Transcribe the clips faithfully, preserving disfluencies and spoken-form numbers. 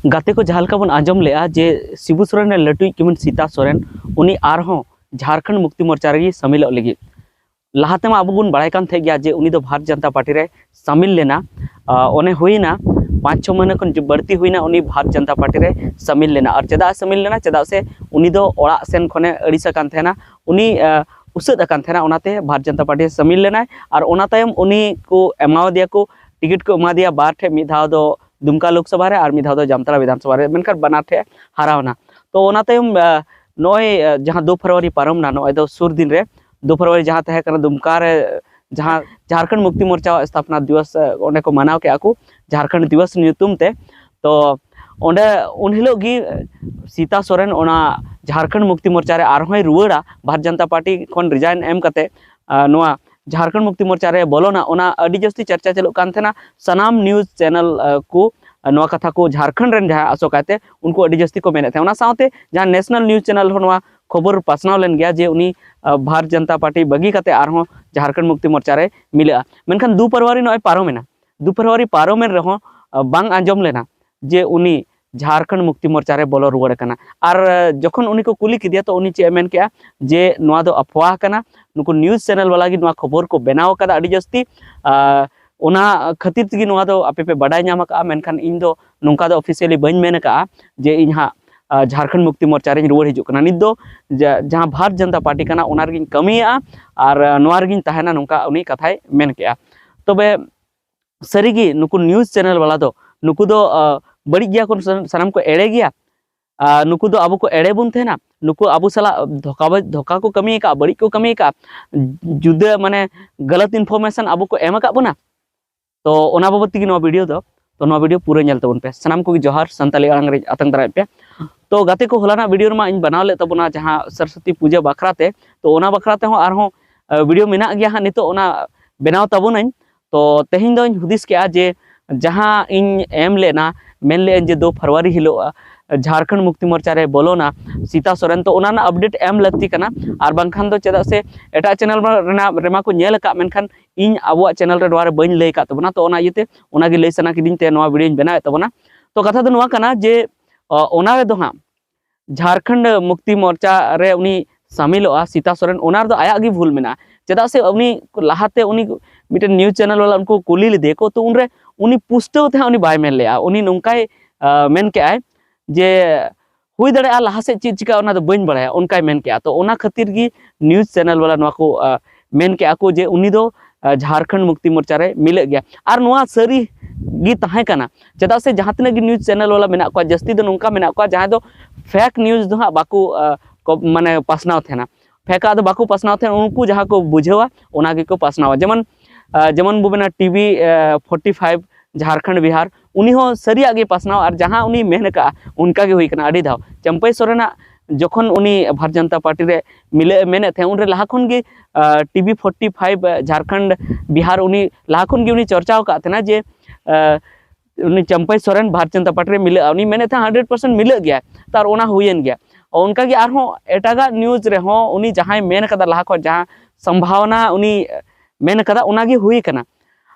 ᱜᱟᱛᱮ ᱠᱚ, ᱡᱟᱦᱟᱸ ᱞᱮᱠᱟ ᱵᱚᱱ ᱟᱸᱡᱚᱢ ᱞᱮᱜᱼᱟ ᱡᱮ ᱥᱤᱵᱩ ᱥᱚᱨᱮᱱ ᱨᱮᱱ ᱞᱟᱹᱴᱩᱭᱤᱡ ᱠᱤᱢᱤᱱ ᱥᱤᱛᱟ ᱥᱚᱨᱮᱱ, ᱩᱱᱤ ᱟᱨᱦᱚᱸ ᱡᱷᱟᱲᱠᱷᱚᱸᱰ ᱢᱩᱠᱛᱤ ᱢᱳᱨᱪᱟ ᱨᱮᱜᱮ ᱥᱟᱹᱢᱤᱞᱚᱜ ᱞᱟᱹᱜᱤᱫ᱾ ᱞᱟᱦᱟ ᱛᱮᱢᱟ ᱟᱵᱚ ᱵᱚᱱ ᱵᱟᱲᱟᱭ ᱠᱟᱱ ᱛᱟᱦᱮᱸᱫ ᱜᱮᱭᱟ ᱡᱮ ᱩᱱᱤ ᱫᱚ ᱵᱷᱟᱨᱚᱛ ᱡᱟᱱᱛᱟ ᱯᱟᱨᱴᱤ ᱨᱮ ᱥᱟᱹᱢᱤᱞ ᱞᱮᱱᱟ᱾ ᱟᱨ ᱚᱱᱮ ᱦᱩᱭᱱᱟ ᱯᱟᱸᱪ ᱪᱷᱚ ᱢᱟᱹᱦᱱᱟᱹ ᱠᱷᱚᱱ ᱵᱟᱹᱲᱛᱤ ᱦᱩᱭᱱᱟ ᱩᱱᱤ ᱵᱷᱟᱨᱚᱛ ᱡᱟᱱᱛᱟ ᱯᱟᱨᱴᱤ ᱨᱮ ᱥᱟᱹᱢᱤᱞ ᱞᱮᱱᱟ᱾ ᱟᱨ ᱪᱮᱫᱟᱜ ᱮ ᱥᱟᱹᱢᱤᱞ ᱞᱮᱱᱟ? ᱪᱮᱫᱟᱜ ᱥᱮ ᱩᱱᱤ ᱫᱚ ᱚᱲᱟᱜ ᱥᱮᱱ ᱠᱷᱚᱱᱮ ᱟᱹᱲᱤᱥ ᱟᱠᱟᱱ ᱛᱟᱦᱮᱱᱟ, ᱩᱱᱤ ᱩᱥᱟᱹᱫ ᱟᱠᱟᱱ ᱛᱟᱦᱮᱱᱟ, ᱚᱱᱟᱛᱮ ᱵᱷᱟᱨᱚᱛ ᱡᱟᱱᱛᱟ ᱯᱟᱨᱴᱤ ᱨᱮ ᱥᱟᱹᱢᱤᱞ ᱞᱮᱱᱟᱭ᱾ ᱟᱨ ᱚᱱᱟ ᱛᱟᱭᱚᱢ ᱩᱱᱤ ᱠᱚ ᱮᱢᱟᱣᱟᱫᱮᱭᱟ ᱠᱚ, ᱴᱤᱠᱤᱴ ᱠᱚ ᱮᱢᱟᱫᱮᱭᱟ ᱵᱟᱨ ᱴᱷᱮᱡ, ᱢᱤᱫ ᱫᱷᱟᱣ ᱫᱚ ᱫᱩᱢᱠᱟ ᱞᱳᱠᱥᱚᱵᱷᱟ ᱨᱮ ᱟᱨ ᱢᱤᱫ ᱫᱷᱟᱣ ᱫᱚ ᱡᱟᱢᱛᱟᱲᱟ ᱵᱤᱫᱷᱟᱱ ᱥᱚᱵᱷᱟ ᱨᱮ, ᱢᱮᱱᱠᱷᱟᱱ ᱵᱟᱱᱟᱨ ᱴᱷᱮᱡ ᱦᱟᱨᱟᱣ ᱮᱱᱟ᱾ ᱛᱚ ᱚᱱᱟ ᱛᱟᱭᱚᱢ ᱱᱚᱜᱼᱚᱭ ᱡᱟᱦᱟᱸ ᱫᱩ ᱯᱷᱮᱵᱽᱨᱩᱣᱟᱨᱤ ᱯᱟᱨᱚᱢ ᱮᱱᱟ, ᱱᱚᱜᱼᱚᱭ ᱫᱚ ᱥᱩᱨ ᱫᱤᱱ ᱨᱮ ᱫᱩ ᱯᱷᱮᱵᱽᱨᱩᱣᱟᱨᱤ ᱡᱟᱦᱟᱸ ᱛᱟᱦᱮᱸ ᱠᱟᱱᱟ ᱫᱩᱢᱠᱟ ᱨᱮ, ᱡᱟᱦᱟᱸ ᱡᱷᱟᱲᱠᱷᱚᱸᱰ ᱢᱩᱠᱛᱤ ᱢᱳᱨᱪᱟ ᱥᱛᱷᱟᱯᱚᱱᱟ ᱫᱤᱵᱚᱥ ᱚᱸᱰᱮ ᱠᱚ ᱢᱟᱱᱟᱣ ᱠᱮᱜᱼᱟ ᱠᱚ ᱡᱷᱟᱲᱠᱷᱚᱸᱰ ᱫᱤᱵᱚᱥ ᱧᱩᱛᱩᱢ ᱛᱮ᱾ ᱛᱚ ᱚᱸᱰᱮ ᱩᱱ ᱦᱤᱞᱳᱜ ᱜᱮ ᱥᱤᱛᱟ ᱥᱚᱨᱮᱱ ᱚᱱᱟ ᱡᱷᱟᱲᱠᱷᱚᱸᱰ ᱢᱩᱠᱛᱤ ᱢᱳᱨᱪᱟ ᱨᱮ ᱟᱨᱦᱚᱸᱭ ᱨᱩᱣᱟᱹᱲᱟ, ᱵᱷᱟᱨᱚᱛ ᱡᱟᱱᱛᱟ ᱯᱟᱨᱴᱤ ᱠᱷᱚᱱ ᱨᱤᱡᱟᱭᱤᱱ ᱮᱢ ᱠᱟᱛᱮ ᱱᱚᱣᱟ ᱡᱷᱟᱲᱠᱷᱚᱸᱰ ᱢᱩᱠᱛᱤ ᱢᱳᱨᱪᱟ ᱨᱮ ᱵᱚᱞᱚᱱᱟ, ᱚᱱᱟ ᱟᱹᱰᱤ ᱡᱟᱹᱥᱛᱤ ᱪᱟᱨᱪᱟ ᱪᱟᱹᱞᱩᱜ ᱠᱟᱱ ᱛᱟᱦᱮᱱᱟ᱾ ᱥᱟᱱᱟᱢ ᱱᱤᱭᱩᱡᱽ ᱪᱮᱱᱮᱞ ᱠᱚ ᱱᱚᱣᱟ ᱠᱟᱛᱷᱟ ᱠᱚ, ᱡᱷᱟᱲᱠᱷᱚᱸᱰ ᱨᱮᱱ ᱡᱟᱦᱟᱸ ᱟᱥᱚᱠᱟᱭᱛᱮ, ᱩᱱᱠᱩ ᱟᱹᱰᱤ ᱡᱟᱹᱥᱛᱤ ᱠᱚ ᱢᱮᱱᱮᱫ ᱛᱟᱦᱮᱸᱫ᱾ ᱚᱱᱟ ᱥᱟᱶᱛᱮ ᱡᱟᱦᱟᱸ ᱱᱮᱥᱱᱟᱞ ᱱᱤᱭᱩᱡᱽ ᱪᱮᱱᱮᱞ ᱨᱮᱦᱚᱸ ᱱᱚᱣᱟ ᱠᱷᱚᱵᱚᱨ ᱯᱟᱥᱱᱟᱣ ᱞᱮᱱ ᱜᱮᱭᱟ ᱡᱮ ᱩᱱᱤ ᱵᱷᱟᱨᱚᱛ ᱡᱟᱱᱛᱟ ᱯᱟᱨᱴᱤ ᱵᱟᱹᱜᱤ ᱠᱟᱛᱮ ᱟᱨᱦᱚᱸ ᱡᱷᱟᱲᱠᱷᱚᱸᱰ ᱢᱩᱠᱛᱤ ᱢᱳᱨᱪᱟ ᱨᱮ ᱢᱤᱞᱟᱹᱜᱼᱟ᱾ ᱢᱮᱱᱠᱷᱟᱱ ᱫᱩ ᱯᱷᱮᱵᱽᱨᱩᱣᱟᱨᱤ ᱱᱚᱜᱼᱚᱭ ᱯᱟᱨᱚᱢᱮᱱᱟ, ᱫᱩ ᱯᱷᱮᱵᱽᱨᱩᱣᱟᱨᱤ ᱯᱟᱨᱚᱢᱮᱱ ᱨᱮᱦᱚᱸ ᱵᱟᱝ ᱟᱸᱡᱚᱢ ᱞᱮᱱᱟ ᱡᱮ ᱩᱱᱤ ᱡᱷᱟᱲᱠᱷᱚᱸᱰ ᱢᱩᱠᱛᱤ ᱢᱳᱨᱪᱟ ᱨᱮ ᱵᱚᱞᱚ ᱨᱩᱣᱟᱹᱲ ᱠᱟᱱᱟ᱾ ᱟᱨ ᱡᱚᱠᱷᱚᱱ ᱩᱱᱤ ᱠᱚ ᱠᱩᱞᱤ ᱠᱮᱫᱮᱭᱟ, ᱛᱚ ᱩᱱᱤ ᱪᱮᱫ ᱮ ᱢᱮᱱ ᱠᱮᱜᱼᱟ ᱡᱮ ᱱᱚᱣᱟ ᱫᱚ ᱟᱯᱷᱣᱟ ᱠᱟᱱᱟ, ᱱᱩᱠᱩ ᱱᱤᱭᱩᱡᱽ ᱪᱮᱱᱮᱞ ᱵᱟᱞᱟ ᱜᱮ ᱱᱚᱣᱟ ᱠᱷᱚᱵᱚᱨ ᱠᱚ ᱵᱮᱱᱟᱣ ᱟᱠᱟᱫᱟ ᱟᱹᱰᱤ ᱡᱟᱹᱥᱛᱤ᱾ ᱟᱨ ᱚᱱᱟ ᱠᱷᱟᱹᱛᱤᱨ ᱛᱮᱜᱮ ᱱᱚᱣᱟ ᱫᱚ ᱟᱯᱮ ᱯᱮ ᱵᱟᱰᱟᱭ ᱧᱟᱢ ᱟᱠᱟᱫᱼᱟ, ᱢᱮᱱᱠᱷᱟᱱ ᱤᱧ ᱫᱚ ᱱᱚᱝᱠᱟ ᱫᱚ ᱚᱯᱷᱤᱥᱤᱭᱟᱞᱤ ᱵᱟᱹᱧ ᱢᱮᱱ ᱟᱠᱟᱫᱼᱟ ᱡᱮ ᱤᱧ ᱦᱟᱸᱜ ᱡᱷᱟᱲᱠᱷᱚᱸᱰ ᱢᱩᱠᱛᱤ ᱢᱳᱨᱪᱟ ᱨᱤᱧ ᱨᱩᱣᱟᱹᱲ ᱦᱤᱡᱩᱜ ᱠᱟᱱᱟ᱾ ᱱᱤᱛ ᱫᱚ ᱡᱟᱦᱟᱸ ᱵᱷᱟᱨᱚᱛ ᱡᱟᱱᱛᱟ ᱯᱟᱨᱴᱤ ᱠᱟᱱᱟ, ᱚᱱᱟ ᱨᱮᱜᱤᱧ ᱠᱟᱹᱢᱤᱭᱮᱫᱼᱟ ᱟᱨ ᱱᱚᱣᱟ ᱨᱮᱜᱤᱧ ᱛᱟᱦᱮᱱᱟ, ᱱᱚᱝᱠᱟ ᱩᱱᱤ ᱠᱟᱛᱷᱟᱭ ᱢᱮᱱ ᱠᱮᱜᱼᱟ᱾ ᱛᱚᱵᱮ ᱥᱟᱹᱨᱤᱜᱮ ᱱᱩᱠᱩ ᱱᱤᱭᱩᱡᱽ ᱪᱮᱱᱮᱞ ᱵᱟᱞᱟ ᱫᱚ, ᱱᱩᱠᱩ ᱫᱚ ᱵᱟᱹᱲᱤᱡ ᱜᱮᱭᱟ ᱠᱚ, ᱥᱟᱱᱟᱢ ᱠᱚ ᱮᱲᱮ ᱜᱮᱭᱟ᱾ ᱱᱩᱠᱩ ᱫᱚ ᱟᱵᱚ ᱠᱚ ᱮᱲᱮ ᱵᱚᱱ ᱛᱟᱦᱮᱱᱟ, ᱱᱩᱠᱩ ᱟᱵᱚ ᱥᱟᱞᱟᱜ ᱫᱷᱳᱠᱟ ᱫᱷᱳᱠᱟ ᱠᱚ ᱠᱟᱹᱢᱤ ᱟᱠᱟᱫᱼᱟ, ᱵᱟᱹᱲᱤᱡ ᱠᱚ ᱠᱟᱹᱢᱤ ᱟᱠᱟᱫᱼᱟ, ᱡᱩᱫᱟᱹ ᱢᱟᱱᱮ ᱜᱟᱞᱟᱛ ᱤᱱᱯᱷᱚᱨᱢᱮᱥᱚᱱ ᱟᱵᱚ ᱠᱚ ᱮᱢ ᱟᱠᱟᱫ ᱵᱚᱱᱟ᱾ ᱛᱚ ᱚᱱᱟ ᱵᱟᱵᱚᱫ ᱛᱮᱜᱮ ᱱᱚᱣᱟ ᱵᱷᱤᱰᱤᱭᱳ ᱫᱚ᱾ ᱛᱚ ᱱᱚᱣᱟ ᱵᱷᱤᱰᱤᱭᱳ ᱯᱩᱨᱟᱹ ᱧᱮᱞ ᱛᱟᱵᱚᱱ ᱯᱮ᱾ ᱥᱟᱱᱟᱢ ᱠᱚᱜᱮ ᱡᱚᱦᱟᱨ, ᱥᱟᱱᱛᱟᱲᱤ ᱟᱲᱟᱝ ᱨᱮ ᱟᱛᱟᱝ ᱫᱟᱨᱟᱭ ᱯᱮ᱾ ᱛᱚ ᱜᱟᱛᱮ ᱠᱚ, ᱦᱚᱞᱟᱱᱟᱜ ᱵᱷᱤᱰᱤᱭᱳ ᱨᱮᱢᱟ ᱤᱧ ᱵᱮᱱᱟᱣ ᱞᱮᱫ ᱛᱟᱵᱚᱱᱟ ᱡᱟᱦᱟᱸ ᱥᱚᱨᱚᱥᱚᱛᱤ ᱯᱩᱡᱟᱹ ᱵᱟᱠᱷᱨᱟ ᱛᱮ, ᱛᱚ ᱚᱱᱟ ᱵᱟᱠᱷᱨᱟ ᱛᱮᱦᱚᱸ ᱟᱨᱦᱚᱸ ᱵᱷᱤᱰᱤᱭᱳ ᱢᱮᱱᱟᱜ ᱜᱮᱭᱟ ᱦᱟᱸᱜ, ᱱᱤᱛᱚᱜ ᱚᱱᱟ ᱵᱮᱱᱟᱣ ᱛᱟᱵᱚᱱᱟᱹᱧ᱾ ᱛᱚ ᱛᱮᱦᱮᱧ ᱫᱚᱧ ᱦᱩᱫᱤᱥ ᱠᱮᱜᱼᱟ ᱡᱮ ᱡᱟᱦᱟᱸ ᱤᱧ ᱮᱢ ᱞᱮᱱᱟ, ᱢᱮᱱ ᱞᱮᱫᱟᱹᱧ ᱡᱮ ᱫᱩ ᱯᱷᱮᱵᱽᱨᱩᱣᱟᱨᱤ ᱦᱤᱞᱳᱜ ᱡᱷᱟᱲᱠᱷᱚᱸᱰ ᱢᱩᱠᱛᱤ ᱢᱳᱨᱪᱟ ᱨᱮ ᱵᱚᱞᱚᱱᱟ ᱥᱤᱛᱟ ᱥᱚᱨᱮᱱ, ᱛᱚ ᱚᱱᱟ ᱨᱮᱱᱟᱜ ᱟᱯᱰᱮᱴ ᱮᱢ ᱞᱟᱹᱠᱛᱤ ᱠᱟᱱᱟ᱾ ᱟᱨ ᱵᱟᱝᱠᱷᱟᱱ ᱫᱚ, ᱪᱮᱫᱟᱜ ᱥᱮ ᱮᱴᱟᱜ ᱪᱮᱱᱮᱞ ᱨᱮᱱᱟᱜ ᱨᱮᱢᱟ ᱠᱚ ᱧᱮᱞ ᱟᱠᱟᱫ, ᱢᱮᱱᱠᱷᱟᱱ ᱤᱧ ᱟᱵᱚᱣᱟᱜ ᱪᱮᱱᱮᱞ ᱨᱮ ᱱᱚᱣᱟ ᱨᱮ ᱵᱟᱹᱧ ᱞᱟᱹᱭ ᱟᱠᱟᱫ ᱛᱟᱵᱚᱱᱟ᱾ ᱛᱚ ᱚᱱᱟ ᱤᱭᱟᱹᱛᱮ ᱚᱱᱟᱜᱮ ᱞᱟᱹᱭ ᱥᱟᱱᱟ ᱠᱤᱫᱤᱧ ᱛᱮ ᱱᱚᱣᱟ ᱵᱷᱤᱰᱤᱭᱳᱧ ᱵᱮᱱᱟᱣᱮᱫ ᱛᱟᱵᱚᱱᱟ᱾ ᱛᱚ ᱠᱟᱛᱷᱟ ᱫᱚ ᱱᱚᱣᱟ ᱠᱟᱱᱟ ᱡᱮ, ᱚ, ᱚᱱᱟ ᱨᱮᱫᱚ ᱦᱟᱸᱜ ᱡᱷᱟᱲᱠᱷᱚᱸᱰ ᱢᱩᱠᱛᱤ ᱢᱳᱨᱪᱟ ᱨᱮ ᱩᱱᱤ ᱥᱟᱢᱤᱞᱚᱜᱼᱟ ᱥᱤᱛᱟ ᱥᱚᱨᱮᱱ, ᱚᱱᱟ ᱨᱮᱫᱚ ᱟᱭᱟᱜ ᱜᱮ ᱵᱷᱩᱞ ᱢᱮᱱᱟᱜᱼᱟ᱾ ᱪᱮᱫᱟᱜ ᱥᱮ ᱩᱱᱤ ᱞᱟᱦᱟᱛᱮ ᱩᱱᱤ ᱢᱤᱫᱴᱮᱱ news channel ᱵᱟᱞᱟ ᱩᱱᱠᱩ ᱠᱩᱞᱤ ᱞᱮᱫᱮᱭᱟ ᱠᱚ, ᱛᱚ ᱩᱱᱨᱮ ᱩᱱᱤ ᱯᱩᱥᱴᱟᱹᱣ ᱛᱮᱦᱟᱸᱜ ᱩᱱᱤ ᱵᱟᱭ ᱢᱮᱱ ᱞᱮᱜᱼᱟ᱾ ᱩᱱᱤ ᱱᱚᱝᱠᱟᱭ, ᱟ, ᱢᱮᱱ ᱠᱮᱜᱼᱟᱭ ᱡᱮ, "ᱦᱩᱭ ᱫᱟᱲᱮᱭᱟᱜᱼᱟ ᱞᱟᱦᱟ ᱥᱮᱫ ᱪᱮᱫ ᱪᱤᱠᱟᱹᱜᱼᱟ ᱚᱱᱟ ᱫᱚ ᱵᱟᱹᱧ ᱵᱟᱲᱟᱭᱟ", ᱚᱱᱠᱟᱭ ᱢᱮᱱ ᱠᱮᱜᱼᱟ᱾ ᱛᱚ ᱚᱱᱟ ᱠᱷᱟᱹᱛᱤᱨ ᱜᱮ news channel ᱵᱟᱞᱟ ᱱᱚᱣᱟ ᱠᱚ, ᱟ, ᱢᱮᱱ ᱠᱮᱜᱼᱟ ᱠᱚ ᱡᱮ ᱩᱱᱤ ᱫᱚ, ᱟ, ᱡᱷᱟᱲᱠᱷᱚᱸᱰ ᱢᱩᱠᱛᱤ ᱢᱳᱨᱪᱟ ᱨᱮ ᱢᱤᱞᱟᱹᱜ ᱜᱮᱭᱟ᱾ ᱟᱨ ᱱᱚᱣᱟ ᱥᱟᱹᱨᱤ ᱜᱮ ᱛᱟᱦᱮᱸ ᱠᱟᱱᱟ, ᱪᱮᱫᱟᱜ ᱥᱮ ᱡᱟᱦᱟᱸ ᱛᱤᱱᱟᱹᱜ ᱜᱮ news channel ᱵᱟᱞᱟ ᱢᱮᱱᱟᱜ ᱠᱚᱣᱟ, ᱡᱟᱹᱥᱛᱤ ᱫᱚ ᱱᱚᱝᱠᱟ ᱢᱮᱱᱟᱜ ᱠᱚᱣᱟ ᱡᱟᱦᱟᱸᱭ ᱫᱚ fake news ᱫᱚ ᱦᱟᱸᱜ ᱵᱟᱠᱚ, ᱟ, ᱠᱚ, ᱢᱟᱱᱮ ᱯᱟᱥᱱᱟᱣ ᱛᱟᱦᱮᱱᱟ᱾ Fake ᱟᱜ ᱫᱚ ᱵᱟᱠᱚ ᱯᱟᱥᱱᱟᱣ ᱛᱟᱦᱮᱱᱟ, ᱩᱱᱠᱩ ᱡᱟᱦᱟᱸ ᱠᱚ ᱵᱩᱡᱷᱟᱹᱣᱟ ᱚᱱᱟ ᱜᱮᱠᱚ ᱯᱟᱥᱱᱟᱣᱟ᱾ ᱡᱮᱢᱚᱱ, ᱟ, ᱡᱮᱢᱚᱱ ᱵᱚ ᱢᱮᱱᱟ TV, ᱟ, forty five ᱡᱷᱟᱲᱠᱷᱚᱸᱰ ᱵᱤᱦᱟᱨ, ᱩᱱᱤ ᱦᱚᱸ ᱥᱟᱹᱨᱤᱭᱟᱜ ᱜᱮ ᱯᱟᱥᱱᱟᱣᱟ ᱟᱨ ᱡᱟᱦᱟᱸ ᱩᱱᱤ ᱢᱮᱱ ᱟᱠᱟᱜᱼᱟ ᱚᱱᱠᱟ ᱜᱮ ᱦᱩᱭ ᱠᱟᱱᱟ ᱟᱹᱰᱤ ᱫᱷᱟᱣ᱾ ᱪᱟᱢᱯᱟᱹᱭ ᱥᱚᱨᱮᱱᱟᱜ ᱡᱚᱠᱷᱚᱱ ᱩᱱᱤ ᱵᱷᱟᱨᱚᱛ ᱡᱚᱱᱚᱛᱟ ᱯᱟᱨᱴᱤ ᱨᱮ ᱢᱤᱞᱟᱹᱜ ᱮ ᱢᱮᱱᱮᱫ ᱛᱟᱦᱮᱸᱫ, ᱩᱱᱨᱮ ᱞᱟᱦᱟ ᱠᱷᱚᱱ ᱜᱮ, ᱟ, TV forty five, ᱟ, ᱡᱷᱟᱲᱠᱷᱚᱸᱰ ᱵᱤᱦᱟᱨ ᱩᱱᱤ ᱞᱟᱦᱟ ᱠᱷᱚᱱ ᱜᱮ ᱩᱱᱤ ᱪᱚᱨᱪᱟᱣ ᱟᱠᱟᱫ ᱛᱟᱦᱮᱱᱟ ᱡᱮ, ᱟ, ᱩᱱᱤ ᱪᱟᱢᱯᱟᱹᱭ ᱥᱚᱨᱮᱱ ᱵᱷᱟᱨᱚᱛ ᱡᱚᱱᱚᱛᱟ ᱯᱟᱨᱴᱤ ᱨᱮ ᱢᱤᱞᱟᱹᱜᱼᱟ, ᱩᱱᱤ ᱢᱮᱱᱮᱫ ᱛᱟᱦᱮᱸᱫ hundred percent ᱢᱤᱞᱟᱹᱜ ᱜᱮᱭᱟ, ᱛᱟᱨ ᱚᱱᱟ ᱦᱩᱭᱮᱱ ᱜᱮᱭᱟ᱾ ᱚᱱᱠᱟᱜᱮ ᱟᱨᱦᱚᱸ ᱮᱴᱟᱜᱟᱜ news ᱨᱮᱦᱚᱸ ᱩᱱᱤ ᱡᱟᱦᱟᱸᱭ ᱢᱮᱱ ᱠᱟᱫᱟ ᱞᱟᱦᱟ ᱠᱷᱚᱱ ᱡᱟᱦᱟᱸ ᱥᱚᱢᱵᱷᱟᱣᱱᱟ ᱩᱱᱤ ᱢᱮᱱ ᱠᱟᱫᱟ ᱚᱱᱟᱜᱮ ᱦᱩᱭ ᱠᱟᱱᱟ᱾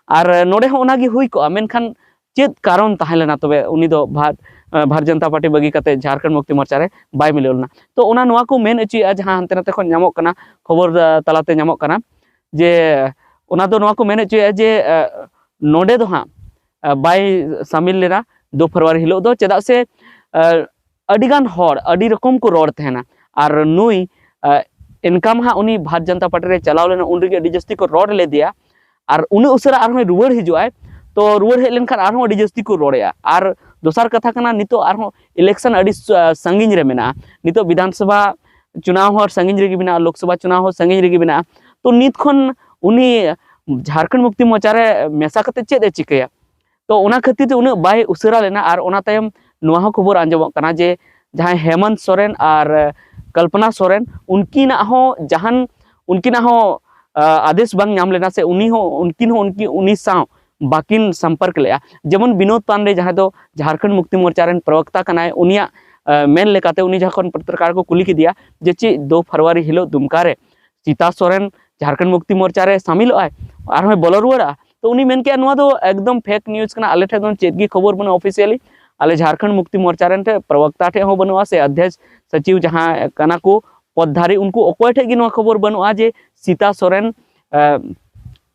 ᱟᱨ ᱱᱚᱰᱮ ᱦᱚᱸ ᱚᱱᱟᱜᱮ ᱦᱩᱭ ᱠᱚᱜᱼᱟ, ᱢᱮᱱᱠᱷᱟᱱ ᱪᱮᱫ ᱠᱟᱨᱚᱱ ᱛᱟᱦᱮᱸ ᱞᱮᱱᱟ ᱛᱚᱵᱮ ᱩᱱᱤ ᱫᱚ ᱵᱷᱟᱨ-, ᱵᱷᱟᱨᱚᱛ ᱡᱚᱱᱚᱛᱟ ᱯᱟᱨᱴᱤ ᱵᱟᱹᱜᱤ ᱠᱟᱛᱮ ᱡᱷᱟᱲᱠᱷᱚᱸᱰ ᱢᱩᱠᱛᱤ ᱢᱳᱨᱪᱟ ᱨᱮ ᱵᱟᱭ ᱢᱤᱞᱟᱹᱣ ᱞᱮᱱᱟ? ᱛᱚ ᱚᱱᱟ ᱱᱚᱣᱟ ᱠᱚ ᱢᱮᱱ ᱦᱚᱪᱚᱭᱮᱫᱼᱟ ᱡᱟᱦᱟᱸ ᱦᱟᱱᱛᱮ ᱱᱟᱛᱮ ᱠᱷᱚᱱ ᱧᱟᱢᱚᱜ ᱠᱟᱱᱟ, ᱠᱷᱚᱵᱚᱨ, ᱟ, ᱛᱟᱞᱟᱛᱮ ᱧᱟᱢᱚᱜ ᱠᱟᱱᱟ ᱡᱮ ᱚᱱᱟ ᱫᱚ ᱱᱚᱣᱟ ᱠᱚ ᱢᱮᱱ ᱦᱚᱪᱚᱭᱮᱫᱼᱟ ᱡᱮ, ᱟ, ᱱᱚᱰᱮ ᱫᱚ ᱦᱟᱸᱜ, ᱟ, ᱵᱟᱭ ᱥᱟᱢᱤᱞ ᱞᱮᱱᱟ ᱫᱩ ᱯᱷᱮᱵᱽᱨᱩᱣᱟᱨᱤ ᱦᱤᱞᱳᱜ ᱫᱚ, ᱪᱮᱫᱟᱜ ᱥᱮ, ᱟ, ᱟᱹᱰᱤᱜᱟᱱ ᱦᱚᱲ ᱟᱹᱰᱤ ᱨᱚᱠᱚᱢ ᱠᱚ ᱨᱚᱲ ᱛᱟᱦᱮᱱᱟ᱾ ᱟᱨ ᱱᱩᱭ, ᱟ, ᱮᱱᱠᱟᱢ ᱦᱟᱸᱜ ᱩᱱᱤ ᱵᱷᱟᱨᱚᱛ ᱡᱚᱱᱚᱛᱟ ᱯᱟᱨᱴᱤ ᱨᱮ ᱪᱟᱞᱟᱣ ᱞᱮᱱᱟ, ᱩᱱ ᱨᱮᱜᱮ ᱟᱹᱰᱤ ᱡᱟᱹᱥᱛᱤ ᱠᱚ ᱨᱚᱲ ᱞᱮᱫᱮᱭᱟ᱾ ᱟᱨ ᱩᱱᱟᱹᱜ ᱩᱥᱟᱹᱨᱟ ᱟᱨᱦᱚᱸᱭ ᱨᱩᱣᱟᱹᱲ ᱦᱤᱡᱩᱜᱼᱟᱭ, ᱛᱚ ᱨᱩᱣᱟᱹᱲ ᱦᱮᱡ ᱞᱮᱱᱠᱷᱟᱱ ᱟᱨᱦᱚᱸ ᱟᱹᱰᱤ ᱡᱟᱹᱥᱛᱤ ᱠᱚ ᱨᱚᱲᱮᱜᱼᱟ᱾ ᱟᱨ ᱫᱚᱥᱟᱨ ᱠᱟᱛᱷᱟ ᱠᱟᱱᱟ, ᱱᱤᱛᱚᱜ ᱟᱨᱦᱚᱸ election ᱟᱹᱰᱤ ᱥᱟ-, ᱥᱟᱺᱜᱤᱧ ᱨᱮ ᱢᱮᱱᱟᱜᱼᱟ᱾ ᱱᱤᱛᱚᱜ ᱵᱤᱫᱷᱟᱱ ᱥᱚᱵᱷᱟ ᱪᱩᱱᱟᱣ ᱦᱚᱸ ᱥᱟᱺᱜᱤᱧ ᱨᱮᱜᱮ ᱢᱮᱱᱟᱜᱼᱟ, ᱞᱳᱠᱥᱚᱵᱷᱟ ᱪᱩᱱᱟᱣ ᱦᱚᱸ ᱥᱟᱺᱜᱤᱧ ᱨᱮᱜᱮ ᱢᱮᱱᱟᱜᱼᱟ᱾ ᱛᱚ ᱱᱤᱛ ᱠᱷᱚᱱ ᱩᱱᱤ ᱡᱷᱟᱲᱠᱷᱚᱸᱰ ᱢᱩᱠᱛᱤ ᱢᱳᱨᱪᱟ ᱨᱮ ᱢᱮᱥᱟ ᱠᱟᱛᱮ ᱪᱮᱫ ᱮ ᱪᱤᱠᱟᱹᱭᱟ? ᱛᱚ ᱚᱱᱟ ᱠᱷᱟᱹᱛᱤᱨ ᱛᱮ ᱩᱱᱟᱹᱜ ᱵᱟᱭ ᱩᱥᱟᱹᱨᱟ ᱞᱮᱱᱟ᱾ ᱟᱨ ᱚᱱᱟ ᱛᱟᱭᱚᱢ ᱱᱚᱣᱟ ᱦᱚᱸ ᱠᱷᱚᱵᱚᱨ ᱟᱸᱡᱚᱢᱚᱜ ᱠᱟᱱᱟ ᱡᱮ ᱡᱟᱦᱟᱸᱭ ᱦᱮᱢᱚᱱᱛ ᱥᱚᱨᱮᱱ ᱟᱨ ᱠᱚᱞᱯᱚᱱᱟ ᱥᱚᱨᱮᱱ, ᱩᱱᱠᱤᱱᱟᱜ ᱦᱚᱸ ᱡᱟᱦᱟᱱ, ᱩᱱᱠᱤᱱᱟᱜ ᱦᱚᱸ, ᱟ, ᱟᱫᱮᱥ ᱵᱟᱝ ᱧᱟᱢ ᱞᱮᱱᱟ, ᱥᱮ ᱩᱱᱤ ᱦᱚᱸ, ᱩᱱᱠᱤᱱ ᱦᱚᱸ ᱩᱱᱠᱤ-, ᱩᱱᱤ ᱥᱟᱶ ᱵᱟᱹᱠᱤᱱ ᱥᱚᱢᱯᱚᱨᱠ ᱞᱮᱫᱼᱟ᱾ ᱡᱮᱢᱚᱱ ᱵᱤᱱᱳᱫ ᱯᱟᱱᱰᱮ, ᱡᱟᱦᱟᱸᱭ ᱫᱚ ᱡᱷᱟᱲᱠᱷᱚᱸᱰ ᱢᱩᱠᱛᱤ ᱢᱳᱨᱪᱟ ᱨᱮᱱ ᱯᱨᱚᱵᱚᱠᱛᱟ ᱠᱟᱱᱟᱭ, ᱩᱱᱤᱭᱟᱜ, ᱟ, ᱢᱮᱱ ᱞᱮᱠᱟᱛᱮ ᱩᱱᱤ ᱡᱚᱠᱷᱚᱱ ᱯᱚᱛᱨᱚᱠᱟᱨ ᱠᱚ ᱠᱩᱞᱤ ᱠᱮᱫᱮᱭᱟ ᱡᱮ ᱪᱮᱫ ᱫᱩ ᱯᱷᱮᱵᱽᱨᱩᱣᱟᱨᱤ ᱦᱤᱞᱳᱜ ᱫᱩᱢᱠᱟ ᱨᱮ ᱥᱤᱛᱟ ᱥᱚᱨᱮᱱ ᱡᱷᱟᱲᱠᱷᱚᱸᱰ ᱢᱩᱠᱛᱤ ᱢᱳᱨᱪᱟ ᱨᱮ ᱥᱟᱢᱤᱞᱚᱜ ᱟᱭ, ᱟᱨᱦᱚᱸᱭ ᱵᱚᱞᱚ ᱨᱩᱣᱟᱹᱲᱟ? ᱛᱚ ᱩᱱᱤ ᱢᱮᱱ ᱠᱮᱜᱼᱟ, "ᱱᱚᱣᱟ ᱫᱚ ᱮᱠᱫᱚᱢ fake news ᱠᱟᱱᱟ, ᱟᱞᱮ ᱴᱷᱮᱱ ᱫᱚ ᱪᱮᱫ ᱜᱮ ᱠᱷᱚᱵᱚᱨ ᱵᱟᱹᱱᱩᱜᱼᱟ officially, ᱟᱞᱮ ᱡᱷᱟᱲᱠᱷᱚᱸᱰ ᱢᱩᱠᱛᱤ ᱢᱳᱨᱪᱟ ᱨᱮᱱ ᱴᱷᱮᱱ ᱯᱨᱚᱵᱚᱠᱛᱟ ᱴᱷᱮᱱ ᱦᱚᱸ ᱵᱟᱹᱱᱩᱜᱼᱟ, ᱥᱮ ᱚᱫᱽᱫᱷᱚᱠᱥ ᱥᱚᱪᱤᱵᱽ ᱡᱟᱦᱟᱸ ᱠᱟᱱᱟ ᱠᱚ ᱯᱚᱫᱽᱫᱷᱟᱨᱤ, ᱩᱱᱠᱩ ᱚᱠᱚᱭ ᱴᱷᱮᱱ ᱜᱮ ᱱᱚᱣᱟ ᱠᱷᱚᱵᱚᱨ ᱵᱟᱹᱱᱩᱜᱼᱟ ᱡᱮ ᱥᱤᱛᱟ ᱥᱚᱨᱮᱱ, ᱮ,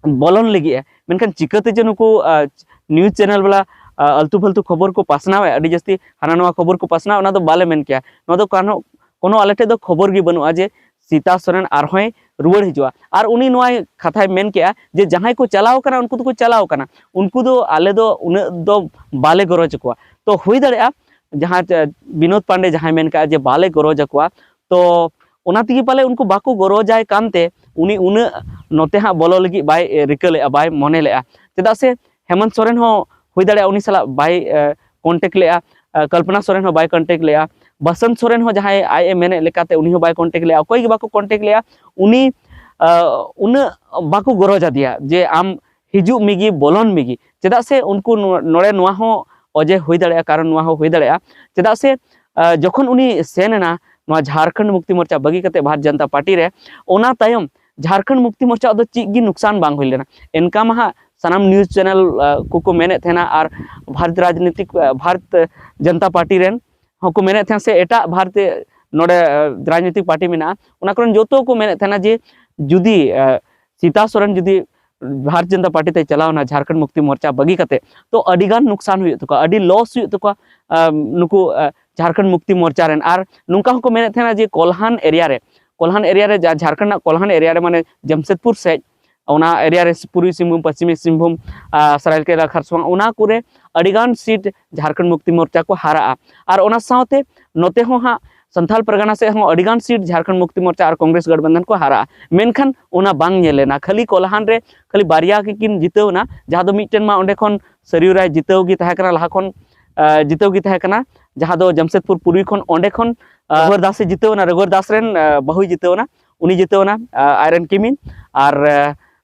ᱵᱚᱞᱚᱱ ᱞᱟᱹᱜᱤᱫ ᱮ᱾ ᱢᱮᱱᱠᱷᱟᱱ ᱪᱤᱠᱟᱹᱛᱮ ᱡᱮ ᱱᱩᱠᱩ, ᱟ, news channel ᱵᱟᱞᱟ, ᱟ, ᱟᱞᱛᱩ ᱯᱷᱟᱞᱛᱩ ᱠᱷᱚᱵᱚᱨ ᱠᱚ ᱯᱟᱥᱱᱟᱣᱮᱫᱼᱟ, ᱟᱹᱰᱤ ᱡᱟᱹᱥᱛᱤ ᱦᱟᱱᱟ ᱱᱚᱣᱟ ᱠᱷᱚᱵᱚᱨ ᱠᱚ ᱯᱟᱥᱱᱟᱣ, ᱚᱱᱟ ᱫᱚ ᱵᱟᱞᱮ ᱢᱮᱱ ᱠᱮᱭᱟ᱾ ᱱᱚᱣᱟ ᱫᱚ ᱠᱟᱨᱚᱱ ᱠᱳᱱᱳ ᱟᱞᱮ ᱴᱷᱮᱱ ᱫᱚ ᱠᱷᱚᱵᱚᱨ ᱜᱮ ᱵᱟᱹᱱᱩᱜᱼᱟ ᱡᱮ ᱥᱤᱛᱟ ᱥᱚᱨᱮᱱ ᱟᱨᱦᱚᱸᱭ ᱨᱩᱣᱟᱹᱲ ᱦᱤᱡᱩᱜᱼᱟ᱾ ᱟᱨ ᱩᱱᱤ ᱱᱚᱣᱟᱭ ᱠᱟᱛᱷᱟᱭ ᱢᱮᱱ ᱠᱮᱜᱼᱟ ᱡᱮ ᱡᱟᱦᱟᱸᱭ ᱠᱚ ᱪᱟᱞᱟᱣ ᱠᱟᱱᱟ, ᱩᱱᱠᱩ ᱫᱚᱠᱚ ᱪᱟᱞᱟᱣ ᱠᱟᱱᱟ, ᱩᱱᱠᱩ ᱫᱚ ᱟᱞᱮ ᱫᱚ ᱩᱱᱟᱹᱜ ᱫᱚ ᱵᱟᱞᱮ ᱜᱚᱨᱚᱡᱽ ᱟᱠᱚᱣᱟ᱾ ᱛᱚ ᱦᱩᱭ ᱫᱟᱲᱮᱭᱟᱜᱼᱟ ᱡᱟᱦᱟᱸ ᱪᱮ-, ᱵᱤᱱᱳᱫ ᱯᱟᱱᱰᱮ ᱡᱟᱦᱟᱸᱭ ᱢᱮᱱ ᱠᱟᱜᱼᱟ ᱡᱮ ᱵᱟᱞᱮ ᱜᱚᱨᱚᱡᱽ ᱟᱠᱚᱣᱟ, ᱛᱚ ᱚᱱᱟ ᱛᱮᱜᱮ ᱯᱟᱞᱮ ᱩᱱᱠᱩ ᱵᱟᱠᱚ ᱜᱚᱨᱚᱡᱟᱭ ᱠᱟᱱᱛᱮ ᱩᱱᱤ ᱩᱱᱟᱹᱜ ᱱᱚᱛᱮ ᱦᱟᱸᱜ ᱵᱚᱞᱚ ᱞᱟᱹᱜᱤᱫ ᱵᱟᱭ, ᱮ, ᱨᱤᱠᱟᱹ ᱞᱮᱜᱼᱟ, ᱵᱟᱭ ᱢᱚᱱᱮ ᱞᱮᱜᱼᱟ᱾ ᱪᱮᱫᱟᱜ ᱥᱮ ᱦᱮᱢᱚᱱᱛ ᱥᱚᱨᱮᱱ ᱦᱚᱸ ᱦᱩᱭ ᱫᱟᱲᱮᱭᱟᱜᱼᱟ ᱩᱱᱤ ᱥᱟᱞᱟᱜ ᱵᱟᱭ, ᱮ, contact ᱞᱮᱜᱼᱟ, ᱮ, ᱠᱚᱞᱯᱚᱱᱟ ᱥᱚᱨᱮᱱ ᱦᱚᱸ ᱵᱟᱭ contact ᱞᱮᱜᱼᱟ, ᱵᱟᱥᱚᱱᱛ ᱥᱚᱨᱮᱱ ᱦᱚᱸ ᱡᱟᱦᱟᱸᱭ ᱟᱡ ᱮ ᱢᱮᱱᱮᱫ ᱞᱮᱠᱟᱛᱮ ᱩᱱᱤ ᱦᱚᱸ ᱵᱟᱭ contact ᱞᱮᱜᱼᱟ, ᱚᱠᱚᱭ ᱜᱮ ᱵᱟᱠᱚ contact ᱞᱮᱜᱼᱟ᱾ ᱩᱱᱤ, ᱟ, ᱩᱱᱟᱹᱜ ᱵᱟᱠᱚ ᱜᱚᱨᱚᱡᱽ ᱟᱫᱮᱭᱟ ᱡᱮ ᱟᱢ ᱦᱤᱡᱩᱜ ᱢᱮᱜᱮ, ᱵᱚᱞᱚᱱ ᱢᱮᱜᱮ᱾ ᱪᱮᱫᱟᱜ ᱥᱮ ᱩᱱᱠᱩ ᱱᱚ-, ᱱᱚᱰᱮ ᱱᱚᱣᱟ ᱦᱚᱸ ᱚᱡᱮ ᱦᱩᱭ ᱫᱟᱲᱮᱭᱟᱜᱼᱟ, ᱠᱟᱨᱚᱱ ᱱᱚᱣᱟ ᱦᱚᱸ ᱦᱩᱭ ᱫᱟᱲᱮᱭᱟᱜᱼᱟ᱾ ᱪᱮᱫᱟᱜ ᱥᱮ, ᱟ, ᱡᱚᱠᱷᱚᱱ ᱩᱱᱤ ᱥᱮᱱ ᱮᱱᱟ ᱱᱚᱣᱟ ᱡᱷᱟᱲᱠᱷᱚᱸᱰ ᱢᱩᱠᱛᱤ ᱢᱳᱨᱪᱟ ᱵᱟᱹᱜᱤ ᱠᱟᱛᱮ ᱵᱷᱟᱨᱚᱛ ᱡᱚᱱᱚᱛᱟ ᱯᱟᱨᱴᱤ ᱨᱮ, ᱚᱱᱟ ᱛᱟᱭᱚᱢ ᱡᱷᱟᱲᱠᱷᱚᱸᱰ ᱢᱩᱠᱛᱤ ᱢᱳᱨᱪᱟ ᱫᱚ ᱪᱮᱫ ᱜᱮ ᱱᱩᱠᱥᱟᱱ ᱵᱟᱝ ᱦᱩᱭ ᱞᱮᱱᱟ᱾ ᱮᱱᱠᱟ ᱢᱟ ᱦᱟᱸᱜ ᱥᱟᱱᱟᱢ news channel, ᱟ, ᱠᱚᱠᱚ ᱢᱮᱱᱮᱫ ᱛᱟᱦᱮᱱᱟ, ᱟᱨ ᱵᱷᱟᱨᱚᱛ ᱨᱟᱡᱽᱱᱤᱛᱤᱠ, ᱟ, ᱵᱷᱟᱨᱚᱛ ᱡᱚᱱᱚᱛᱟ ᱯᱟᱨᱴᱤ ᱨᱮᱱ ᱦᱚᱸᱠᱚ ᱢᱮᱱᱮᱫ ᱛᱟᱦᱮᱱᱟ, ᱥᱮ ᱮᱴᱟᱜ ᱵᱷᱟᱨᱚᱛ ᱱᱚᱰᱮ, ᱟ, ᱨᱟᱡᱽᱱᱤᱛᱤᱠ ᱯᱟᱨᱴᱤ ᱢᱮᱱᱟᱜᱼᱟ, ᱚᱱᱟ ᱠᱚᱨᱮᱱ ᱡᱚᱛᱚ ᱠᱚ ᱢᱮᱱᱮᱫ ᱛᱟᱦᱮᱱᱟ ᱡᱮ ᱡᱩᱫᱤ, ᱟ, ᱥᱤᱛᱟ ᱥᱚᱨᱮᱱ ᱡᱩᱫᱤ ᱵᱷᱟᱨᱚᱛ ᱡᱚᱱᱚᱛᱟ ᱯᱟᱨᱴᱤ ᱛᱮ ᱪᱟᱞᱟᱣᱱᱟ ᱡᱷᱟᱲᱠᱷᱚᱸᱰ ᱢᱩᱠᱛᱤ ᱢᱳᱨᱪᱟ ᱵᱟᱹᱜᱤ ᱠᱟᱛᱮ, ᱛᱚ ᱟᱹᱰᱤ ᱜᱟᱱ ᱱᱩᱠᱥᱟᱱ ᱦᱩᱭᱩᱜ ᱛᱟᱠᱚᱣᱟ, ᱟᱹᱰᱤ loss ᱦᱩᱭᱩᱜ ᱛᱟᱠᱚᱣᱟ, ᱟ, ᱱᱩᱠᱩ, ᱟ, ᱡᱷᱟᱲᱠᱷᱚᱸᱰ ᱢᱩᱠᱛᱤ ᱢᱳᱨᱪᱟ ᱨᱮᱱ᱾ ᱟᱨ ᱱᱚᱝᱠᱟ ᱦᱚᱸᱠᱚ ᱢᱮᱱᱮᱫ ᱛᱟᱦᱮᱱᱟ ᱡᱮ ᱠᱚᱞᱦᱟᱱ area ᱨᱮ, ᱠᱚᱞᱦᱟᱱ area ᱨᱮ, ᱡᱟ-, ᱡᱷᱟᱲᱠᱷᱚᱸᱰ ᱨᱮᱱᱟᱜ ᱠᱚᱞᱦᱟᱱ area ᱨᱮ, ᱢᱟᱱᱮ ᱡᱟᱢᱥᱮᱫᱽᱯᱩᱨ ᱥᱮᱫ, ᱚᱱᱟ area ᱨᱮ ᱯᱩᱨᱵᱤ ᱥᱤᱝᱵᱷᱩᱢ, ᱯᱚᱥᱪᱤᱢᱤ ᱥᱤᱝᱵᱷᱩᱢ, ᱟ, ᱥᱟᱨᱟᱭᱠᱮᱞᱟ ᱠᱷᱟᱨᱥᱚᱣᱟ, ᱚᱱᱟ ᱠᱚᱨᱮ ᱟᱹᱰᱤᱜᱟᱱ seat ᱡᱷᱟᱲᱠᱷᱚᱸᱰ ᱢᱩᱠᱛᱤ ᱢᱳᱨᱪᱟ ᱠᱚ ᱦᱟᱨᱟᱜᱼᱟ᱾ ᱟᱨ ᱚᱱᱟ ᱥᱟᱶᱛᱮ ᱱᱚᱛᱮ ᱦᱚᱸ ᱦᱟᱸᱜ ᱥᱟᱱᱛᱷᱟᱞ ᱯᱟᱨᱜᱟᱱᱟ ᱥᱮᱫ ᱦᱚᱸ ᱟᱹᱰᱤᱜᱟᱱ seat ᱡᱷᱟᱲᱠᱷᱚᱸᱰ ᱢᱩᱠᱛᱤ ᱢᱳᱨᱪᱟ ᱟᱨ ᱠᱚᱝᱜᱨᱮᱥ ᱜᱚᱴᱵᱚᱱᱫᱷᱚᱱ ᱠᱚ ᱦᱟᱨᱟᱜᱼᱟ᱾ ᱢᱮᱱᱠᱷᱟᱱ ᱚᱱᱟ ᱵᱟᱝ ᱧᱮᱞ ᱞᱮᱱᱟ᱾ ᱠᱷᱟᱹᱞᱤ ᱠᱚᱞᱦᱟᱱ ᱨᱮ ᱠᱷᱟᱹᱞᱤ ᱵᱟᱨᱭᱟ ᱜᱮᱠᱤᱱ ᱡᱤᱛᱟᱹᱣ ᱮᱱᱟ, ᱡᱟᱦᱟᱸ ᱫᱚ ᱢᱤᱫᱴᱮᱱ ᱢᱟ ᱚᱸᱰᱮ ᱠᱷᱚᱱ ᱥᱟᱹᱨᱤᱭᱩ ᱨᱟᱭ ᱡᱤᱛᱟᱹᱣ ᱜᱮ ᱛᱟᱦᱮᱸ ᱠᱟᱱᱟ ᱞᱟᱦᱟ ᱠᱷᱚᱱ, ᱟ, ᱡᱤᱛᱟᱹᱣ ᱜᱮ ᱛᱟᱦᱮᱸ ᱠᱟᱱᱟ, ᱡᱟᱦᱟᱸ ᱫᱚ ᱡᱟᱢᱥᱮᱫᱽᱯᱩᱨ ᱯᱩᱨᱵᱤ ᱠᱷᱚᱱ, ᱚᱸᱰᱮ ᱠᱷᱚᱱ, ᱟ, ᱨᱚᱜᱷᱩᱣᱟᱨ ᱫᱟᱥ ᱮ ᱡᱤᱛᱟᱹᱣ ᱮᱱᱟ, ᱨᱚᱜᱷᱩᱣᱟᱨ ᱫᱟᱥ ᱨᱮᱱ, ᱟ, ᱵᱟᱹᱦᱩᱭ ᱡᱤᱛᱟᱹᱣ ᱮᱱᱟ, ᱩᱱᱤ ᱡᱤᱛᱟᱹᱣ ᱮᱱᱟ, ᱟ, ᱟᱡᱨᱮᱱ ᱠᱤᱢᱤᱱ᱾ ᱟᱨ,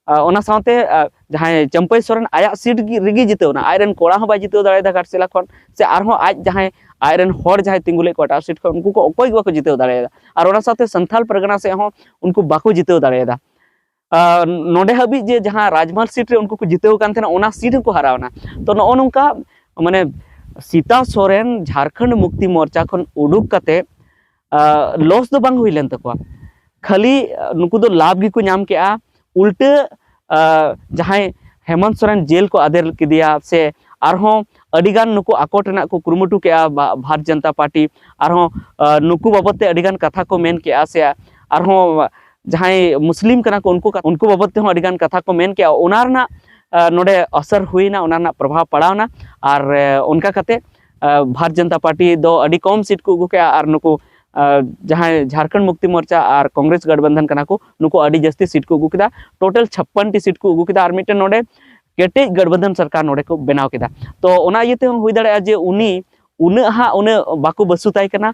ᱟ, ᱚᱱᱟ ᱥᱟᱶᱛᱮ, ᱟ, ᱡᱟᱦᱟᱸᱭ ᱪᱟᱹᱢᱯᱟᱹᱭ ᱥᱚᱨᱮᱱ ᱟᱭᱟᱜ seat ᱜᱮ, ᱨᱮᱜᱮ ᱡᱤᱛᱟᱹᱣ ᱮᱱᱟ, ᱟᱡᱨᱮᱱ ᱠᱚᱲᱟ ᱦᱚᱸ ᱵᱟᱭ ᱡᱤᱛᱟᱹᱣ ᱫᱟᱲᱮᱭᱟᱫᱟ ᱜᱷᱟᱴᱥᱤᱞᱟ ᱠᱷᱚᱱ, ᱥᱮ ᱟᱨᱦᱚᱸ ᱟᱡ ᱡᱟᱦᱟᱸᱭ ᱟᱡᱨᱮᱱ ᱦᱚᱲ ᱡᱟᱦᱟᱸᱭ ᱛᱤᱸᱜᱩ ᱞᱮᱫ ᱠᱚᱣᱟ ᱮᱴᱟᱜ seat ᱠᱷᱚᱱ, ᱩᱱᱠᱩ ᱠᱚ ᱚᱠᱚᱭ ᱜᱮ ᱵᱟᱠᱚ ᱡᱤᱛᱟᱹᱣ ᱫᱟᱲᱮᱭᱟᱫᱟ᱾ ᱟᱨ ᱚᱱᱟ ᱥᱟᱶᱛᱮ ᱥᱟᱱᱛᱷᱟᱞ ᱯᱟᱨᱜᱟᱱᱟ ᱥᱮᱫ ᱦᱚᱸ ᱩᱱᱠᱩ ᱵᱟᱠᱚ ᱡᱤᱛᱟᱹᱣ ᱫᱟᱲᱮᱭᱟᱫᱟ᱾ ᱟᱨ ᱱᱚᱰᱮ ᱦᱟᱹᱵᱤᱡ ᱡᱮ ᱡᱟᱦᱟᱸ ᱨᱟᱡᱽᱢᱟᱦᱟᱞ seat ᱨᱮ ᱩᱱᱠᱩ ᱠᱚ ᱡᱤᱛᱟᱹᱣ ᱠᱟᱱ ᱛᱟᱦᱮᱱᱟ, ᱚᱱᱟ seat ᱦᱚᱸᱠᱚ ᱦᱟᱨᱟᱣ ᱮᱱᱟ᱾ ᱛᱚ ᱱᱚᱜᱼᱚ ᱱᱚᱝᱠᱟ ᱢᱟᱱᱮ ᱥᱤᱛᱟ ᱥᱚᱨᱮᱱ ᱡᱷᱟᱲᱠᱷᱚᱸᱰ ᱢᱩᱠᱛᱤ ᱢᱳᱨᱪᱟ ᱠᱷᱚᱱ ᱩᱰᱩᱠ ᱠᱟᱛᱮ ᱞᱚᱥ ᱫᱚ ᱵᱟᱝ ᱦᱩᱭ ᱞᱮᱱ ᱛᱟᱠᱚᱣᱟ᱾ ᱠᱷᱟᱹᱞᱤ ᱱᱩᱠᱩ ᱫᱚ ᱞᱟᱵᱷ ᱜᱮᱠᱚ ᱧᱟᱢ ᱠᱮᱜᱼᱟ᱾ ᱩᱞᱴᱟᱹ ᱡᱟᱦᱟᱸᱭ ᱦᱮᱢᱚᱱᱛ ᱥᱚᱨᱮᱱ ᱡᱮᱞ ᱠᱚ ᱟᱫᱮᱨ ᱠᱮᱫᱮᱭᱟ, ᱥᱮ ᱟᱨᱦᱚᱸ ᱟᱹᱰᱤᱜᱟᱱ ᱱᱩᱠᱩ ᱟᱠᱚᱴ ᱨᱮᱱᱟᱜ ᱠᱚ ᱠᱩᱨᱩᱢᱩᱴᱩ ᱠᱮᱜᱼᱟ ᱵᱷᱟᱨᱚᱛ ᱡᱚᱱᱚᱛᱟ ᱯᱟᱨᱴᱤ᱾ ᱟᱨᱦᱚᱸ ᱱᱩᱠᱩ ᱵᱟᱵᱚᱫ ᱛᱮ ᱟᱹᱰᱤᱜᱟᱱ ᱠᱟᱛᱷᱟ ᱠᱚ ᱢᱮᱱ ᱠᱮᱜᱼᱟ, ᱥᱮ ᱟᱨᱦᱚᱸ ᱡᱟᱦᱟᱸᱭ ᱢᱩᱥᱞᱤᱢ ᱠᱟᱱᱟ ᱠᱚ ᱩᱱᱠᱩ ᱩᱱᱠᱩ ᱵᱟᱵᱚᱫ ᱛᱮᱦᱚᱸ ᱟᱹᱰᱤᱜᱟᱱ ᱠᱟᱛᱷᱟ ᱠᱚ ᱢᱮᱱ ᱠᱮᱜᱼᱟ᱾ ᱚᱱᱟ ᱨᱮᱱᱟᱜ ᱱᱚᱰᱮ ᱟᱥᱟᱨ ᱦᱩᱭᱱᱟ, ᱚᱱᱟ ᱨᱮᱱᱟᱜ ᱯᱨᱚᱵᱷᱟᱵᱽ ᱯᱟᱲᱟᱣᱱᱟ᱾ ᱟᱨ ᱚᱱᱠᱟ ᱠᱟᱛᱮ ᱵᱷᱟᱨᱚᱛ ᱡᱚᱱᱚᱛᱟ ᱯᱟᱨᱴᱤ ᱫᱚ ᱟᱹᱰᱤ ᱠᱚᱢ ᱥᱤᱴ ᱠᱚ ᱟᱹᱜᱩ ᱠᱮᱜᱼᱟ, ᱟᱨ ᱱᱩᱠᱩ ᱡᱟᱦᱟᱸᱭ ᱡᱷᱟᱲᱠᱷᱚᱸᱰ ᱢᱩᱠᱛᱤ ᱢᱳᱨᱪᱟ ᱟᱨ ᱠᱚᱝᱜᱨᱮᱥ ᱜᱟᱴᱵᱟᱱᱫᱷᱟᱱ ᱠᱟᱱᱟ ᱠᱚ, ᱱᱩᱠᱩ ᱟᱹᱰᱤ ᱡᱟᱹᱥᱛᱤ ᱥᱤᱴ ᱠᱚ ᱟᱹᱜᱩ ᱠᱮᱫᱟ᱾ ᱴᱳᱴᱟᱞ ᱪᱷᱟᱯᱯᱟᱱ ᱴᱤ ᱥᱤᱴ ᱠᱚ ᱟᱹᱜᱩ ᱠᱮᱫᱟ, ᱟᱨ ᱢᱤᱫᱴᱮᱱ ᱱᱚᱰᱮ ᱠᱮᱴᱮᱡ ᱜᱟᱴᱵᱟᱱᱫᱷᱟᱱ ᱥᱚᱨᱠᱟᱨ ᱱᱚᱰᱮ ᱠᱚ ᱵᱮᱱᱟᱣ ᱠᱮᱫᱟ᱾ ᱛᱚ ᱚᱱᱟ ᱤᱭᱟᱹ ᱛᱮᱦᱚᱸ ᱦᱩᱭ ᱫᱟᱲᱮᱭᱟᱜᱼᱟ ᱡᱮ ᱩᱱᱤ ᱩᱱᱟᱹᱜ ᱦᱟᱸᱜ ᱩᱱᱟᱹᱜ ᱵᱟᱠᱚ ᱵᱟᱹᱥᱩᱛᱟᱭ ᱠᱟᱱᱟ,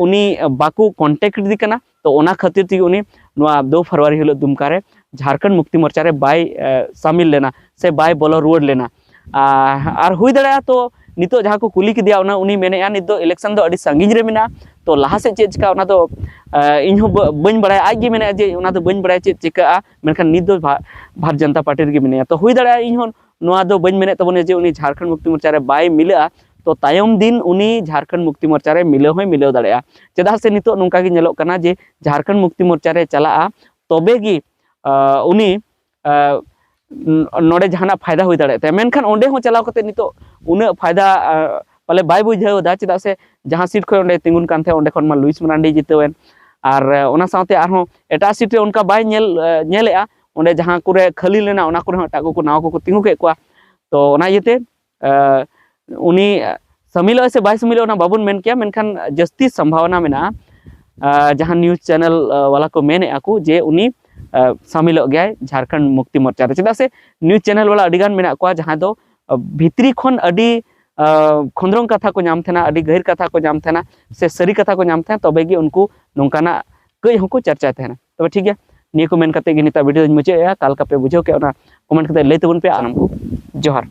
ᱩᱱᱤ ᱵᱟᱠᱚ ᱠᱚᱱᱴᱮᱠᱴ ᱮᱫᱮ ᱠᱟᱱᱟ᱾ ᱛᱚ ᱚᱱᱟ ᱠᱷᱟᱹᱛᱤᱨ ᱛᱮᱜᱮ ᱩᱱᱤ ᱱᱚᱣᱟ ᱫᱩ ᱯᱷᱮᱵᱽᱨᱩᱣᱟᱨᱤ ᱦᱤᱞᱳᱜ ᱫᱩᱢᱠᱟ ᱨᱮ ᱡᱷᱟᱲᱠᱷᱚᱸᱰ ᱢᱩᱠᱛᱤ ᱢᱳᱨᱪᱟ ᱨᱮ ᱵᱟᱭ ᱥᱟᱢᱤᱞ ᱞᱮᱱᱟ ᱥᱮ ᱵᱟᱭ ᱵᱚᱞᱚ ᱨᱩᱣᱟᱹᱲ ᱞᱮᱱᱟ᱾ ᱟᱨ ᱦᱩᱭ ᱫᱟᱲᱮᱭᱟᱜᱼᱟ ᱛᱚ ᱱᱤᱛᱚᱜ ᱡᱟᱦᱟᱸ ᱠᱚ ᱠᱩᱞᱤ ᱠᱮᱫᱮᱭᱟ, ᱚᱱᱟ ᱩᱱᱤ ᱢᱮᱱᱮᱫᱼᱟ ᱱᱤᱛ ᱫᱚ ᱤᱞᱮᱠᱥᱚᱱ ᱫᱚ ᱟᱹᱰᱤ ᱥᱟᱺᱜᱤᱧ ᱨᱮ ᱢᱮᱱᱟᱜᱼᱟ, ᱛᱚ ᱞᱟᱦᱟ ᱥᱮᱫ ᱪᱮᱫ ᱪᱤᱠᱟᱹᱜᱼᱟ ᱚᱱᱟ ᱫᱚ ᱤᱧ ᱦᱚᱸ ᱵᱟᱹᱧ ᱵᱟᱲᱟᱭᱟ᱾ ᱟᱡ ᱜᱮ ᱢᱮᱱᱮᱫᱼᱟ ᱡᱮ ᱚᱱᱟ ᱫᱚ ᱵᱟᱹᱧ ᱵᱟᱲᱟᱭᱟ ᱪᱮᱫ ᱪᱤᱠᱟᱹᱜᱼᱟ, ᱢᱮᱱᱠᱷᱟᱱ ᱱᱤᱛ ᱫᱚ ᱵᱷᱟᱨᱚᱛ ᱡᱚᱱᱚᱛᱟ ᱯᱟᱨᱴᱤ ᱨᱮᱜᱮ ᱢᱮᱱᱟᱭᱟ᱾ ᱛᱚ ᱦᱩᱭ ᱫᱟᱲᱮᱭᱟᱜᱼᱟ ᱤᱧ ᱦᱚᱸ ᱱᱚᱣᱟ ᱫᱚ ᱵᱟᱹᱧ ᱢᱮᱱᱮᱫ ᱛᱟᱵᱚᱱᱟ ᱡᱮ ᱩᱱᱤ ᱡᱷᱟᱲᱠᱷᱚᱸᱰ ᱢᱩᱠᱛᱤ ᱢᱳᱨᱪᱟ ᱨᱮ ᱵᱟᱭ ᱢᱤᱞᱟᱹᱜᱼᱟ, ᱛᱚ ᱛᱟᱭᱚᱢ ᱫᱤᱱ ᱩᱱᱤ ᱡᱷᱟᱲᱠᱷᱚᱸᱰ ᱢᱩᱠᱛᱤ ᱢᱳᱨᱪᱟ ᱨᱮ ᱢᱤᱞᱟᱹᱣ ᱦᱚᱸᱭ ᱢᱤᱞᱟᱹᱣ ᱫᱟᱲᱮᱭᱟᱜᱼᱟ᱾ ᱪᱮᱫᱟᱜ ᱥᱮ ᱱᱤᱛᱚᱜ ᱱᱚᱝᱠᱟ ᱜᱮ ᱧᱮᱞᱚᱜ ᱠᱟᱱᱟ ᱡᱮ ᱡᱷᱟᱲᱠᱷᱚᱸᱰ ᱢᱩᱠᱛᱤ ᱢᱳᱨᱪᱟ ᱨᱮ ᱪᱟᱞᱟᱜᱼᱟ, ᱛᱚᱵᱮ ᱜᱮ ᱩᱱᱤ ᱱᱚᱰᱮ ᱡᱟᱦᱟᱱᱟᱜ ᱯᱷᱟᱭᱫᱟ ᱦᱩᱭ ᱫᱟᱲᱮᱭᱟᱜ ᱛᱟᱭᱟ᱾ ᱢᱮᱱᱠᱷᱟᱱ ᱚᱸᱰᱮ ᱦᱚᱸ ᱪᱟᱞᱟᱣ ᱠᱟᱛᱮ ᱱᱤᱛᱚᱜ ᱩᱱᱟᱹᱜ ᱯᱷᱟᱭᱫᱟ ᱯᱟᱞᱮ ᱵᱟᱭ ᱵᱩᱡᱷᱟᱹᱣ ᱮᱫᱟ, ᱪᱮᱫᱟᱜ ᱥᱮ ᱡᱟᱦᱟᱸ ᱥᱤᱴ ᱠᱷᱚᱱ ᱚᱸᱰᱮ ᱛᱤᱸᱜᱩᱱ ᱠᱟᱱ ᱛᱟᱦᱮᱸᱫ ᱚᱸᱰᱮ ᱠᱷᱚᱱ ᱢᱟ ᱞᱩᱭᱤᱥ ᱢᱟᱨᱟᱱᱰᱤ ᱡᱤᱛᱟᱹᱣ ᱮᱱ, ᱟᱨ ᱚᱱᱟ ᱥᱟᱶᱛᱮ ᱟᱨᱦᱚᱸ ᱮᱴᱟᱜ ᱥᱤᱴ ᱨᱮ ᱚᱱᱠᱟ ᱵᱟᱭ ᱧᱮᱞ ᱧᱮᱞᱮᱜᱼᱟ᱾ ᱚᱸᱰᱮ ᱡᱟᱦᱟᱸ ᱠᱚᱨᱮ ᱠᱷᱟᱹᱞᱤ ᱞᱮᱱᱟ ᱚᱱᱟ ᱠᱚᱨᱮ ᱦᱚᱸ ᱮᱴᱟᱜ ᱠᱚᱠᱚ ᱱᱟᱣᱟ ᱠᱚᱠᱚ ᱛᱤᱸᱜᱩ ᱠᱮᱫ ᱠᱚᱣᱟ᱾ ᱛᱚ ᱚᱱᱟ ᱤᱭᱟᱹᱛᱮ ᱩᱱᱤ ᱥᱟᱢᱤᱞᱚᱜᱼᱟ ᱥᱮ ᱵᱟᱭ ᱥᱟᱢᱤᱞᱚᱜᱼᱟ ᱚᱱᱟ ᱵᱟᱵᱚᱱ ᱢᱮᱱ ᱠᱮᱭᱟ, ᱢᱮᱱᱠᱷᱟᱱ ᱡᱟᱹᱥᱛᱤ ᱥᱚᱢᱵᱷᱟᱵᱚᱱᱟ ᱢᱮᱱᱟᱜᱼᱟ ᱡᱟᱦᱟᱸ ᱱᱤᱭᱩᱡᱽ ᱪᱮᱱᱮᱞ ᱵᱟᱞᱟ ᱠᱚ ᱢᱮᱱᱮᱫᱼᱟ ᱠᱚ ᱡᱮ ᱩᱱᱤ ᱥᱟᱢᱤᱞᱚᱜ ᱜᱮᱭᱟᱭ ᱡᱷᱟᱲᱠᱷᱚᱸᱰ ᱢᱩᱠᱛᱤ ᱢᱳᱨᱪᱟ ᱨᱮ᱾ ᱪᱮᱫᱟᱜ ᱥᱮ ᱱᱤᱭᱩᱡᱽ ᱪᱮᱱᱮᱞ ᱵᱟᱞᱟ ᱟᱹᱰᱤᱜᱟᱱ ᱢᱮᱱᱟᱜ ᱠᱚᱣᱟ ᱡᱟᱦᱟᱸᱭ ᱫᱚ ᱵᱷᱤᱛᱨᱤ ᱠᱷᱚᱱ ᱟᱹᱰᱤ ᱠᱷᱚᱸᱫᱽᱨᱚᱝ ᱠᱟᱛᱷᱟ ᱠᱚ ᱧᱟᱢ ᱛᱟᱦᱮᱱᱟ, ᱟᱹᱰᱤ ᱜᱟᱹᱦᱤᱨ ᱠᱟᱛᱷᱟ ᱠᱚ ᱧᱟᱢ ᱛᱟᱦᱮᱱᱟ, ᱥᱮ ᱥᱟᱹᱨᱤ ᱠᱟᱛᱷᱟ ᱠᱚ ᱧᱟᱢ ᱛᱟᱦᱮᱱᱟ, ᱛᱚᱵᱮ ᱜᱮ ᱩᱱᱠᱩ ᱱᱚᱝᱠᱟᱱᱟᱜ ᱠᱟᱹᱡ ᱦᱚᱸᱠᱚ ᱪᱟᱨᱪᱟᱭ ᱛᱟᱦᱮᱱᱟ᱾ ᱛᱚᱵᱮ ᱴᱷᱤᱠ ᱜᱮᱭᱟ, ᱱᱤᱭᱟᱹ ᱠᱚ ᱢᱮᱱ ᱠᱟᱛᱮ ᱜᱮ ᱱᱤᱛᱟᱜ ᱵᱷᱤᱰᱤᱭᱳ ᱫᱚᱧ ᱢᱩᱪᱟᱹᱫ ᱮᱜᱼᱟ᱾ ᱚᱠᱟ ᱞᱮᱠᱟ ᱯᱮ ᱵᱩᱡᱷᱟᱹᱣ ᱠᱮᱫ ᱚᱱᱟ ᱠᱚᱢᱮᱱᱴ ᱠᱟᱛᱮ ᱞᱟᱹᱭ ᱛᱟᱵᱚᱱ ᱯᱮ᱾ ᱟᱨ ᱡᱚᱦᱟᱨ᱾